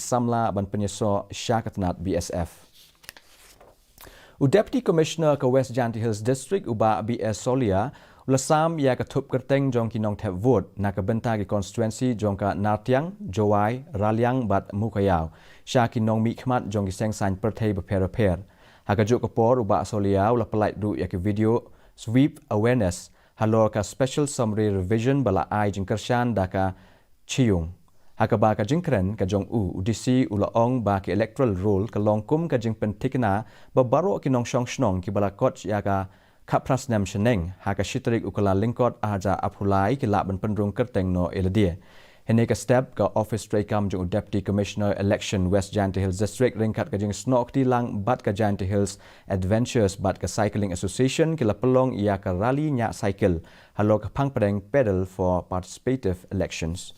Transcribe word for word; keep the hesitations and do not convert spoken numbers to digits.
samla ban pynïasoh sha ka tnat B S F. U Deputy Commissioner ka West Jaintia Hills District, u Bah B S Solia, u la sam ïa ka thup kyrteng jong ki nongthep vote na ka bynta ki constituency jong ka Nartiang, Jowai, Raliang bad Mowkaiaw sha ki nongmihkhmat jong ki seng saiñ pyrthei bapher bapher. Ha kajuh ka por, u Bah Solia u la pyllait ruh ïa ki video sweep awareness halor ka special summary revision ba la ai jingkyrshan da ka Chi Yung. Ha kaba ka jingkren ka jong u, u D C u la ong ba ka electoral roll ka long kum ka jingpynthikna ba baroh ki nongshong shnong kiba la kot ïa ka khatphra snem shaneng ha ka shi tarik u Kyllalyngkot arhajar arphew lai ki lah ban pynrung kyrteng noh ïa lade. Hynne ka step, ka office treikam jong u Deputy Commissioner Election West Jaintia Hills District ryngkat ka jingsnoh kti lang bad ka Jaintia Hills Adventures bad ka Cycling Association ki la pynlong ïa ka rally ñiah cycle halor ka phang pdeng Pedal for Participative Elections.